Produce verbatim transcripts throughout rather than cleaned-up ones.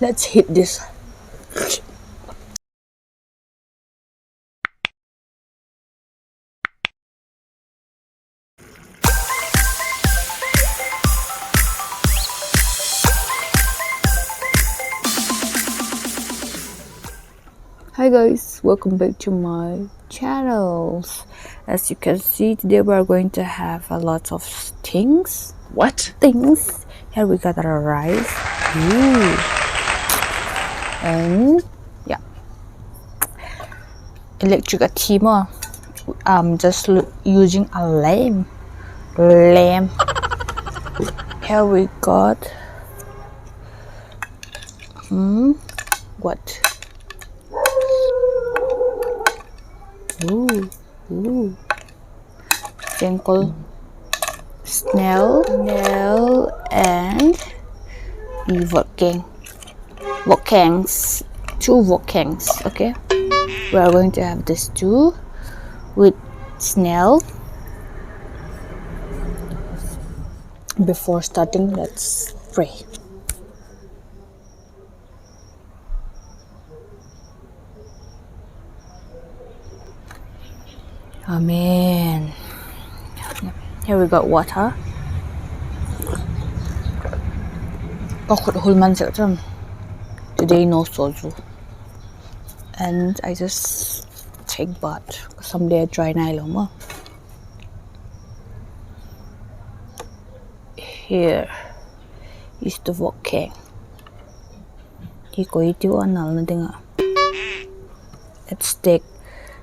Let's hit this. Hi guys, welcome back to my channels. As you can see, today we are going to have a lot of things. What? Things. Here we got our rice. Ooh. And yeah. Electric a thi maw. I'm just lu-, using a lamp. Lamp. Here we got, hmm, what? Ooh, ooh. Chengkol, snail, snail and vokeng. Vokengs, two vokengs, okay? We are going to have this two with snail. Before starting, let's pray. Amen. Here we got water. Ka khut hul man sek cham. Today no soju. And I just take bath. Ka sam le dry nai lo maw. Here is the vokeng. I koi tiu a nalna ding a. Let's take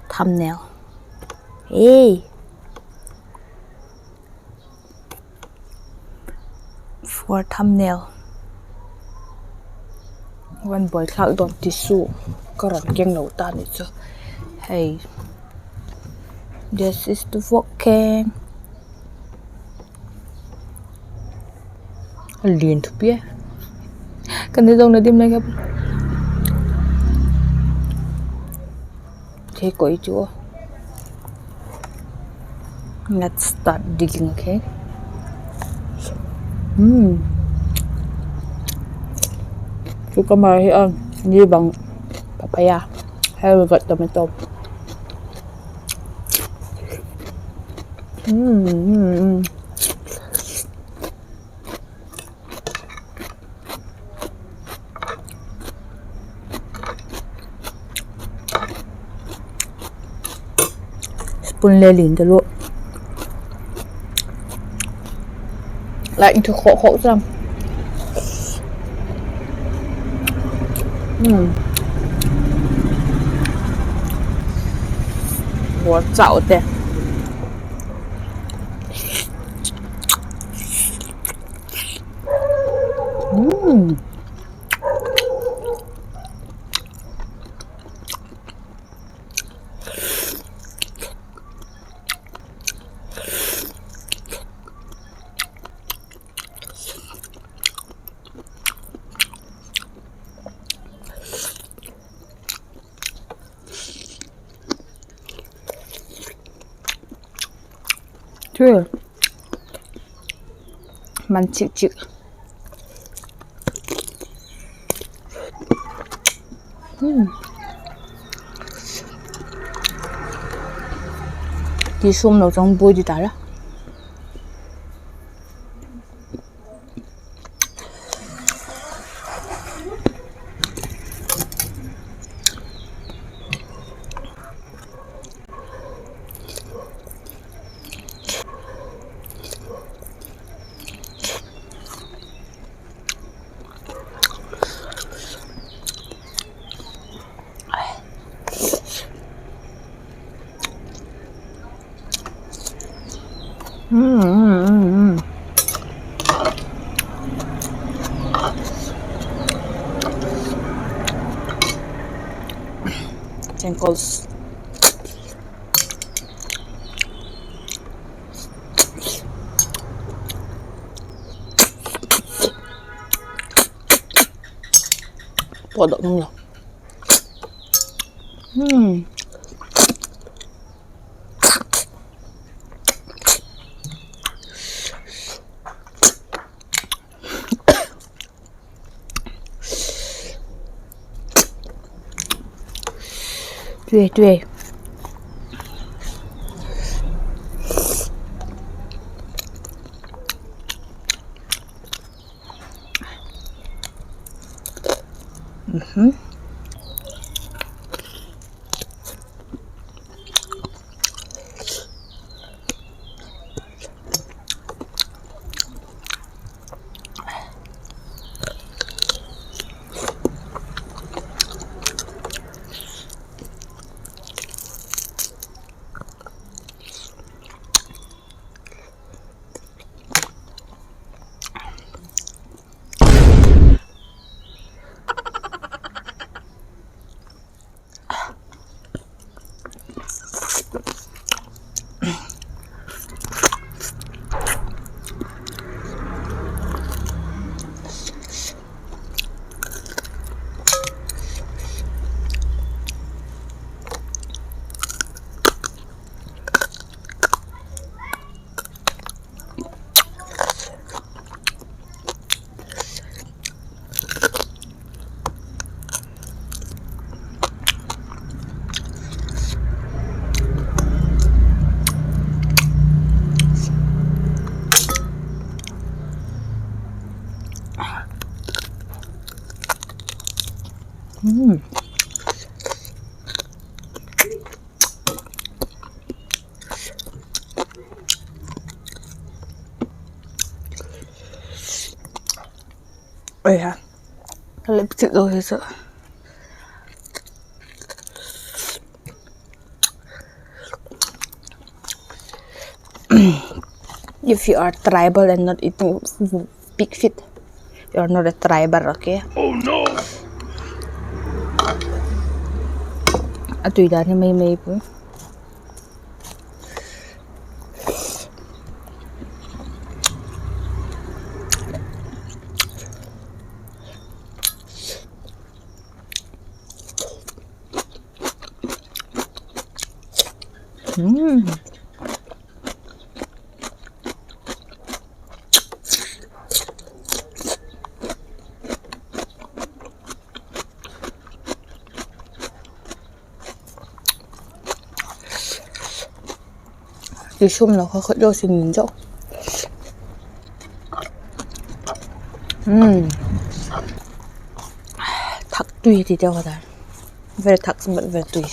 thumbnail. Hey. For thumbnail. Van boi thlak don ti su. Ka ran keng lo ta ni chu. Hey. This is the vokeng. A lian thupi e. Kan ni dong na dim na ka. Thei koi chu. Let's start digging, okay? Hmm. Cucumber hi a, ni bang papaya. Here we got tomato. Hmm, hmm, hmm. Spoon le lin ta lu. Like thu khok khok cham. Hmm. Bua chau te. Hmm. Chu. Man chik chik. Hmm. Ti sum lo chang bui di ta la. Tangles. Pawtdok nung lo. Hmm. Tui, tui. Ai ha, lipstick lo hi chu. If you are tribal and not eating pig feet, you are not a tribal, okay? A tui dan hi mei mei pu. Ti sum lo kha khut lo sin zo. Thak tui ti te kha ta. Very thak but very tui.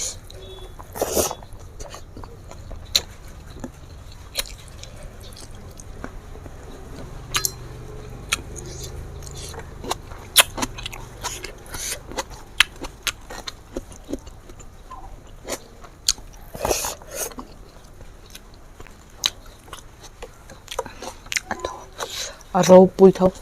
A ropui tho.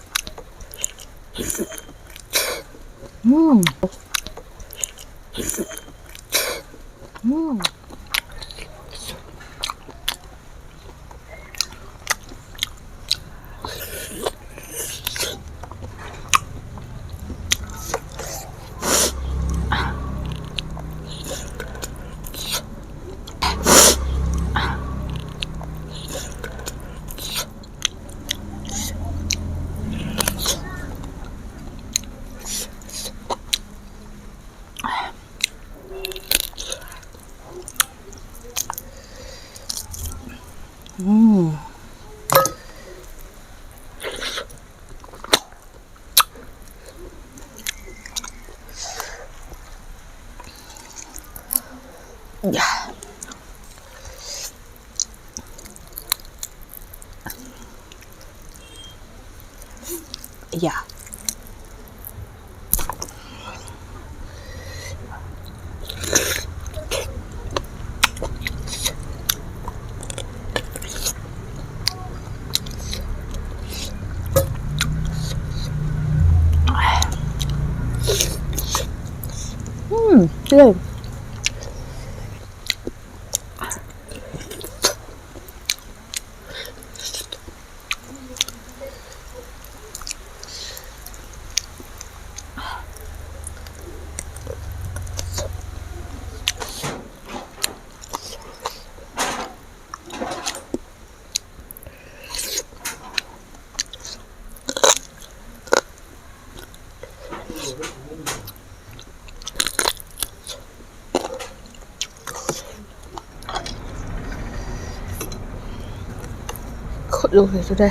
Lo hi chu de.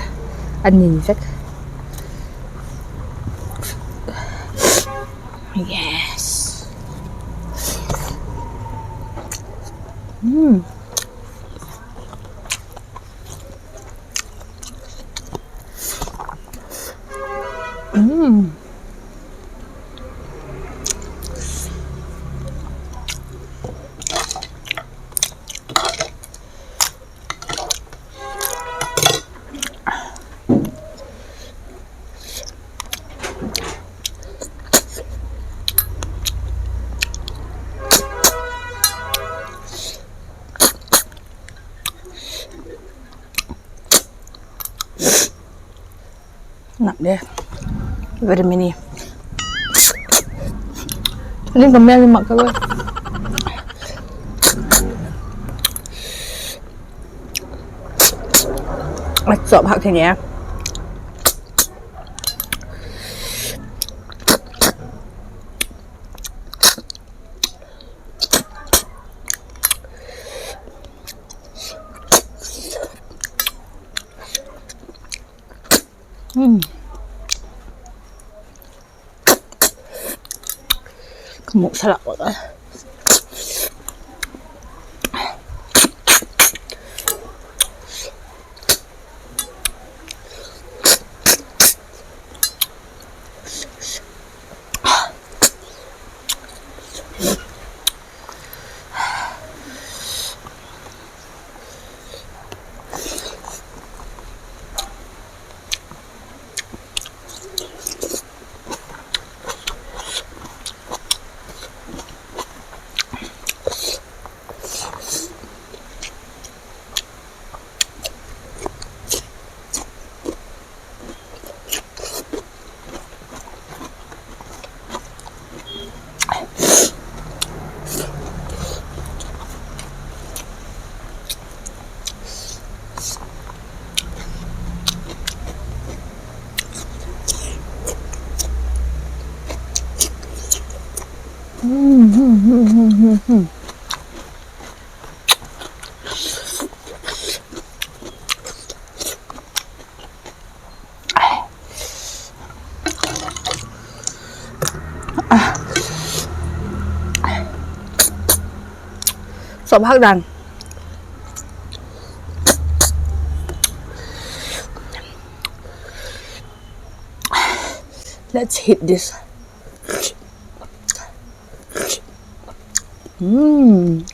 A nin vek. Yes. Mm. Mm. Nak de. Very many. Ling ka mel mak ka lo. A chop hak thei nia. Ka muk sa lak a. Sop hak dan. Let's hit this. Mm.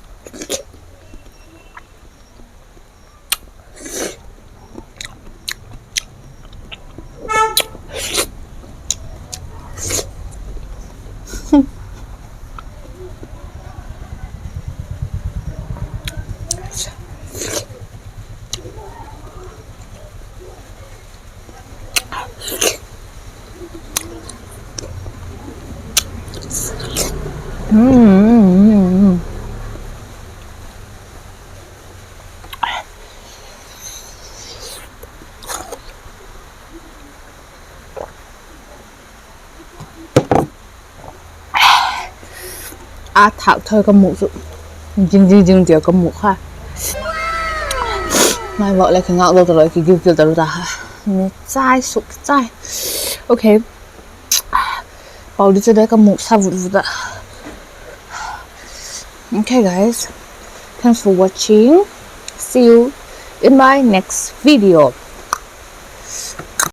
A thâk thoi ka mûk chu. Jing jing jing tia ka mûk kha. Mai vak le kingâk lo talo, kigil gil talo ta kha. Mi chai suk chai. Okay. Pau di chu de ka mûk sa vut vut a. Okay, guys. Thanks for watching. See you in my next video.